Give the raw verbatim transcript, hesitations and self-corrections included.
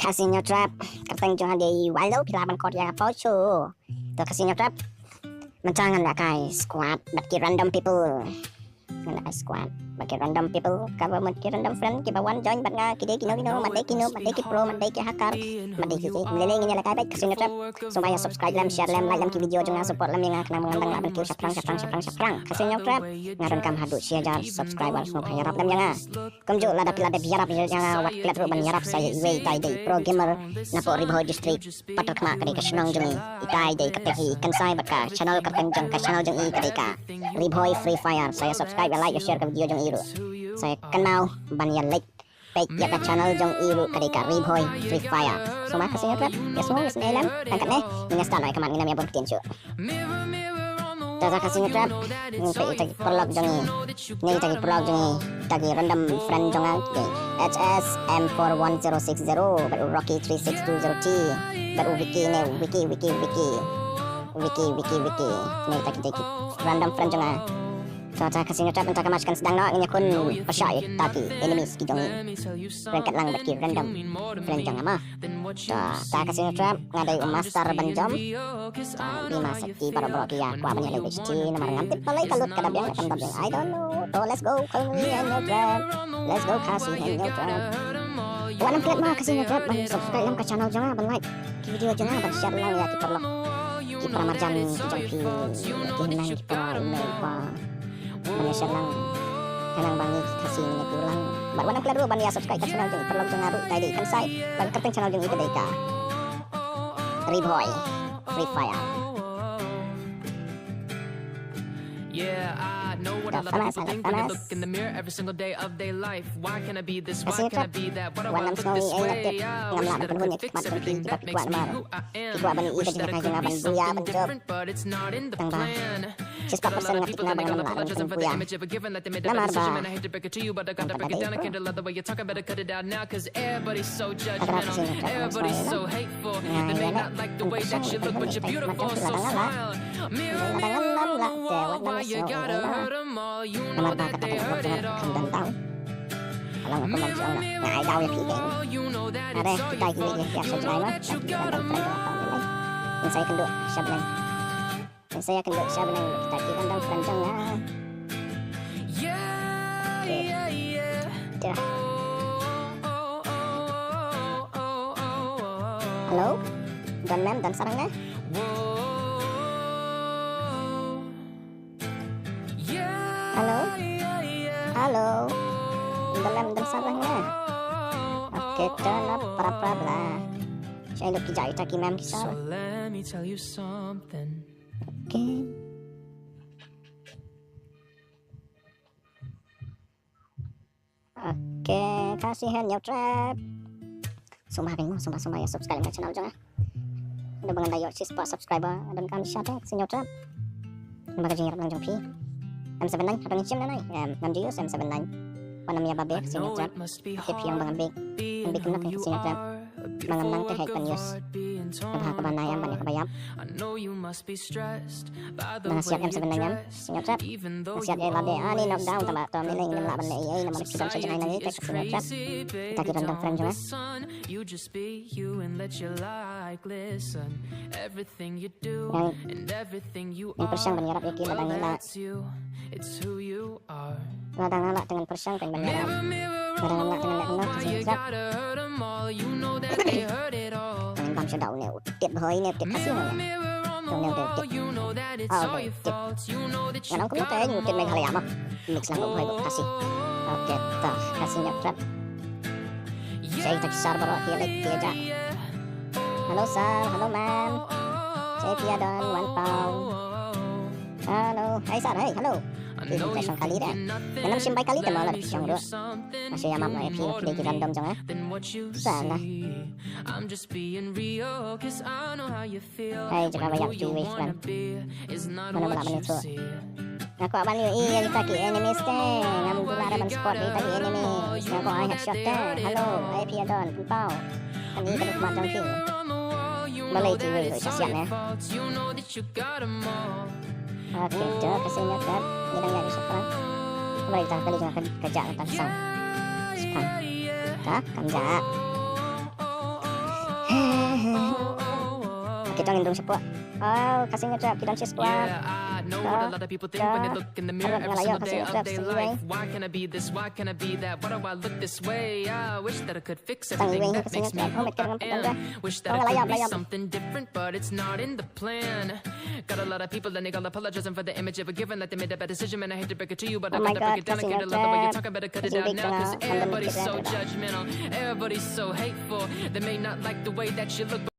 Ka Senior Trap, kyrteng jong nga dei Waldo, phi lah ban khot ïa nga Pocho. To ka Senior Trap, mynta ngan lehkai squad bad ki random people. Ngan lehkai squad bad ki random people, kaba mut ki random friend kiba wan join bad nga, ki dei kino kino, mat dei ki noob, mat dei ki pro, mat dei ki hacker, mat dei ki ki. Lei lei ngin ïa lehkai bad ka Senior Trap. Sngewbha ïa subscribe lem, share lem, like lem ki video jong nga, support lem ïa nga khnang ba ngan dang lah ban kiew shaphrang shaphrang shaphrang shaphrang. Ka Senior Trap, nga donkam haduh shi hajar subscriber, sngewbha ïarap lem ïa nga. Kumjuh lada phi la dep ïarap ïa nga, wat klet ruh ban ïarap sa ïa iwei, ita i dei pro gamer napoh Ri Bhoi District, Patharkhmah ka dei ka shnong jong i. Ita i dei ka page i kynsai bad ka channel, ka page jong ka channel jong i ka dei ka Ri Bhoi Free Fire. Sa ïa subscribe, ïa like, ïa share ka video jong i ruh. Sa ïa kynmaw ban ïa like peit ïa ka channel jong i ruh ka dei ka Ri Bhoi Free Fire. Sngewbha ka Senior Trap, ïa sngew ïa sngewlem, tang katne ngin ïa start noh ïa ka mat, ngin ym ïa bun ktien shuh. Te sa ka Senior Trap, ngin peit ïa ki paralok jong i. Ngin ïa ki paralok jong i, ïa ki random friend jong nga, ki H S M four one zero six zero, bad u Rocky three six two zero T, bad u Vicky ne, Vicky, Vicky, Vicky. Vicky, Vicky, Vicky. Ngin ïa ki random friend jong nga. To sa ka Senior Trap, mynta ka match kan sdang noh, ngin ïakhun pyrshah ïa kita ki enemies ki jong ngi. Ryngkat lang bad ki random friend jong nga mo. To sa ka Senior Trap, nga dei u master ban jump. To bad ma sa ki baroh baroh ki ïa kwah ban ïaleit bad shuh namar ngam tip balei ka lut ka da biang, ka da biang. I don't know. To let's go ka Senior Trap. Let's go ka Senior Trap. Wat nym klet mo ka Senior Trap, ban subscribe lem ka channel jong nga, ban like ki video jong nga, ban share lang ïa ki paralok, ki para marjan ki jong phi, ki hynmen ki para, hynmen ki para. Ban ïa share lang, khnang ba ngi ki Khasi ngin ïa kiew lang. Bad wat nym klet ruh ban ïa subscribe ka channel jong i paralok jong nga ruh, ita i dei i kynsai, bad ka kyrteng channel jong i ka dei ka Ri Bhoi Free Fire. Yeah, I know what a lot of people think when they look in the mirror every single day of their life. Why can't I be this? Why can't I be that? Why do I look this way? All the good fix, everything that makes me who I am. Wish that I could be something different, but it's not in the plan. Got a lot of people that got a lot of losers and for the image of a given that they made that decision. And I hate to break it to you, but I gotta break it down. I can't allow the way you're talking, better cut it out now, 'cause everybody's so judgmental, everybody's so hateful. They may not like the way that you look, but you're beautiful, so smile. Mirror, mirror on the wall, why you gotta hurt 'em all? You know that they heard it all. Mirror, mirror on the wall, you know that it's all, you know that you got 'em all. Ngin sa ïakynduh sha bneng. Ngin sa ïakynduh sha bneng kita ki random friend jong nga. Yeah, yeah, yeah. Hello? Don mem, don sarong ne? Hello? Hello? Don mem, don sarong ne? Okay, turn up, para para bla. Shai luk ki jai ta ki mem ki sar. So let me tell you something. Okay. Okay, Khasi Hynñiewtrep. Sngewbha keiñ mo, sngewbha, sngewbha ïa subscribe ka channel jong nga. Ynda ba ngan da ïoh shispah subscriber, donkam shisha te Khasi Hynñiewtrep. Namar ka jingïarap lang jong phi. M seven nine, hato ngin shim nangne? Em, ngam ju use M seven nine. Wat nym ïa babe Khasi Hynñiewtrep. Tip phi ong ba ngam beh. Ngam beh kumno Khasi Hynñiewtrep. Ba ngam nang te hei ban use. Kaba, kaba na ïam ban ïa kaba ïap. Ba nga siat M seven nine ïam, Khasi Hynñiewtrep. Nga siat ïa lade ani knockdown tang ba to mynne ngim lah ban leh ei ei namar ki don sha jngai nangne te Khasi Hynñiewtrep. Kita ki random friend jong nga. Ngan, ngan pyrshang ban ïarap ïa ki lada ngi lah. Lada nga lah te ngan pyrshang keiñ ban ïarap. Lada ngam lah te ngan leh kumno Khasi Hynñiewtrep. Te ngan bam sha da une u tit Bhoi ne u tit Khasi ne. Te une u tit. Ah, u tit. Ngan ong kumno te u tit Meghalaya mo. Mix lang Bhoi bad Khasi. Okay, to Khasi Hynñiewtrep. Shai ta ki sar baroh ki leit ki jah. Hello sir, hello ma'am. Shai phi ïa don wan paw. Hello, hey sir, hey, hello. Phi phi shong kali de. Ngan ym shim bai kali te mo lada phi shong ruh. Nga shu ïa map noh ïa phi, phi dei ki random jong nga. Sa nga. Hey, jaka ba ïap kiwei friend. Mano ba lah ban ïathuh. Nga kwah ban ïohi ïa kita ki enemies te. Ngam ju lah ban spot ïa kita ki enemies. Nga kwah ai headshot te. Hello, ai phi ïa don, pynpaw. Kane ka dei ka mat jong phi. Balei kiwei ruh sha siat ne. Okay, to Khasi Hynñiewtrep. Ngi dang ïaid shaphrang. Balei kita kali jong nga ka jah ka tang sang. Shaphrang. Ta kam jah. Ki jong in dum shapoh. Oh, ka Singing Trap, ki don shi squad. Yeah, I know what a lot of people think when they look in the mirror every single day of their life. Why can't I be this? Why can't I be that? Why do I look this way? I wish that I could fix everything that makes me who I am. Wish that I could be something different, but it's not in the plan. Got a lot of people and they all apologizing for the image they were given, like they made a bad decision. Man, I hate to break it to you, but I gotta break it down. I can't allow the way you're talking, better cut it out now. Cause everybody's so judgmental, everybody's so hateful. They may not like the way that you look,